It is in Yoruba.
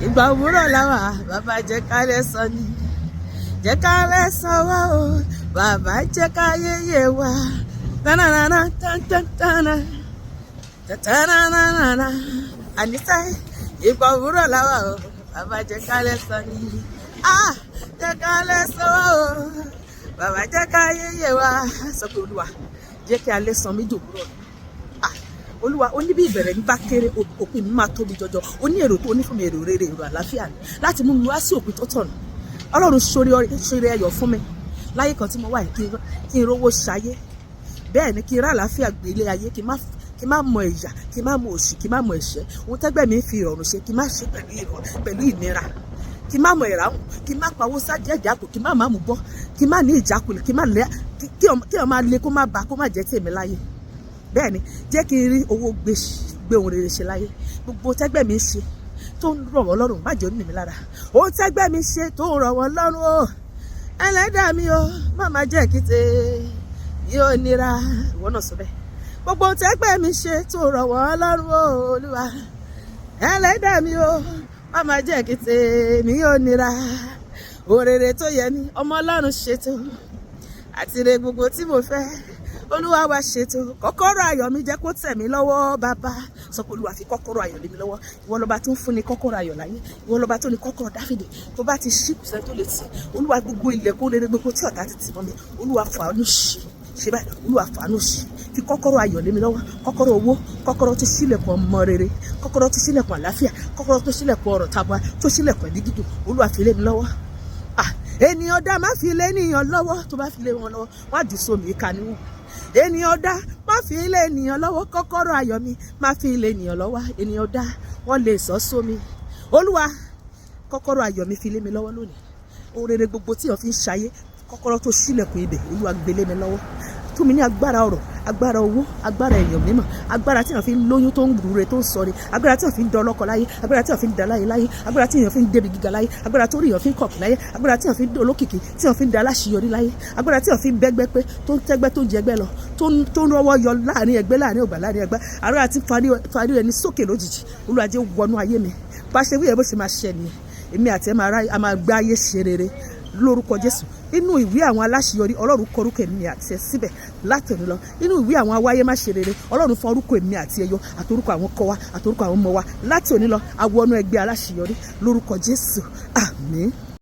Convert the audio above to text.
Ìgbà òwúrọ̀ làwà, bàbá jẹ́ kálẹ̀ sọ ni. Jẹ́ kálẹ̀ sọ wá o, bàbá jẹ́ káyé yé wa. Tánánánà tántánná tánánánà. Àníṣe ìgbà òwúrọ̀ làwà o, bàbá jẹ́ kálẹ̀ sọ ni. Ah, jẹ́ kálẹ̀ sọ wá o, bàbá jẹ́ káyé yé wa. Sọ pé, Olúwa, jẹ́ kí alẹ́ san mí dòwúrọ̀. Ah, Olúwa, ó ní bí ìbẹ̀rẹ̀ mi bá kéré, òpin mi máa tóbi jọjọ. Ó ní èrò tó ní fún mi, èrò rere, èrò àlàáfíà ni, láti mú mi wá sí òpin tó tọ̀nà. Ọlọ́run, ṣorí ayọ̀ fún mi láyé kan tí mo wà yìí, kí n rówó ṣayé. Bẹ́ẹ̀ ni, kí n rá àlàáfíà gbé ilé ayé, kí n má mọ ìyà, kí n má mọ òṣì, kí n má mọ ẹ̀ṣẹ̀. Ohun tẹ́gbẹ́ mi ń fi ìrọ̀rùn ṣe, kí n má ṣe pẹ̀lú ìrọ̀rùn, pẹ̀lú ìnira. Kí n má mọ ìráhùn, kí n má pawó sájẹ́ ìjákò, kí n má má mú bọ́, kí n má ní ìjákulẹ̀, kí n má lé kí ọ máa lé kó má ba, kó má jẹ́ tèmi láyé. Bẹ́ẹ̀ ni, jẹ́ kí n rí owó gbé gbé ohun rere ṣe láyé. Gbogbo tẹ́gbẹ́ mi ń ṣe tó ń rọ̀ wọ́n lọ́rùn, má jẹ́ ó ní mi lára. Ohun tẹ́gbẹ́ mi ṣe tó ń rọ̀ wọ́n lọ́rùn o, ẹlẹ́dàá mi o, má má jẹ́ kí tèmi ó nira. Ìwọ náà sọ bẹ́ẹ̀. Gbogbo ohun tẹ́gbẹ́ mi ṣe tó rọ̀ wọ́n lọ́rùn o, Olúwa, ẹlẹ́dàá mi o, má má jẹ́ kí tèmi ó nira. Òrèrè tó yẹ ní ọmọ Ọlọ́run ṣètò àtìrẹ gbogbo tí mo fẹ́, Olúwa wa ṣètò. Kọ́kọ́rọ́ ayọ̀ mi, jẹ́ kó tẹ̀ mí lọ́wọ́. Bàbá, sọ pé, Olúwa, fi kọ́kọ́rọ́ ayọ̀ lé mi lọ́wọ́. Ìwọ lọ́ba tó ń fúnni kọ́kọ́rọ́ ayọ̀ láyé. Ìwọ lọ́ba tó ní kọ́kọ́rọ́ Dáfídì, tó bá ti ṣí, kò sẹ́ni tó lè tì. Olúwa, gbogbo ilẹ̀kùn rere gbogbo tí ọ̀tá ti tì mọ́ mi, Olúwa, fàánú ṣí. Ṣe báyìí, Olúwa, fàánú ṣí. Fi kọ́kọ́rọ́ ayọ̀ lé mi lọ́wọ́, kọ́kọ́rọ́ owó, kọ́kọ́rọ́ tó ṣílẹ̀kùn ọmọ rere, kọ́kọ́rọ́ tó ṣílẹ̀kùn àlàáfíà, kọ́kọ́rọ́ tó ṣílẹ̀kùn ọrọ̀ tabua, tó ṣílẹ̀kùn ẹ̀mí gígùn. Olúwa, fi lé mi lọ́wọ́. Ah, ènìyàn dá, má fi lé ènìyàn lọ́wọ́. Tó bá fi lé wọn lọ́wọ́, wọ́n á jù sómi ìka níwọ̀n. Ènìyàn dá, má fi lé ènìyàn lọ́wọ́. Kọ́kọ́rọ́ ayọ̀ mi, má fi lé ènìyàn lọ́wọ́. Ènìyàn dá, wọ́n lè sọ sómi. Olúwa, kọ́kọ́rọ́ ayọ̀ mi, fi lé mi lọ́wọ́ lónìí. Ohun rere gbogbo tí èèyàn fi ń ṣayé, kọ́kọ́rọ́ tó ṣílẹ̀kùn ibẹ̀, Olúwa, gbé lé mi lọ́wọ́. Fún mi ní agbára ọrọ̀, agbára owó, agbára èèyàn mímọ́, agbára tí èèyàn fi ń lóyún tó ń rúre tó ń sọre, agbára tí èèyàn fi ń dọlọ́kọ láyé, agbára tí èèyàn fi ń da láyé láyé, agbára tí èèyàn fi ń débi gíga láyé, agbára tó rí èèyàn fi ń kọ̀kì láyé, agbára tí èèyàn fi ń dolókìkí, tí èèyàn fi ń da aláṣeyọrí láyé, agbára tí èèyàn fi ń bẹ́gbẹ́ pé, tó ń tẹ́gbẹ́, tó ń jẹgbẹ́ lọ, tó ń rọwọ́ yọ láàrin ẹgbẹ́, láàrin ọgbà, láàrin ẹgbẹ́, agbára tí farí ẹni sókè lójijì. Olúwa, jẹ́ wọnú ayé mi. Bá ṣe wíyẹn, bó ṣe máa ṣẹ nìyẹn. Èmi àti ẹ máa gbé ayé ṣe rere lórúkọ Jésù. Inú ìwé àwọn aláṣeyọrí, Ọlọ́run kọ orúkọ èmi àti ẹ síbẹ̀ látòní lọ. Inú ìwé àwọn awáyé má ṣe rere, Ọlọ́run fọ orúkọ èmi àti ẹyọ, àtorúkọ àwọn ọkọ wa, àtorúkọ àwọn ọmọ wa. Látòní lọ, awọnú ẹgbẹ́ aláṣeyọrí lórúkọ Jésù. Àmín.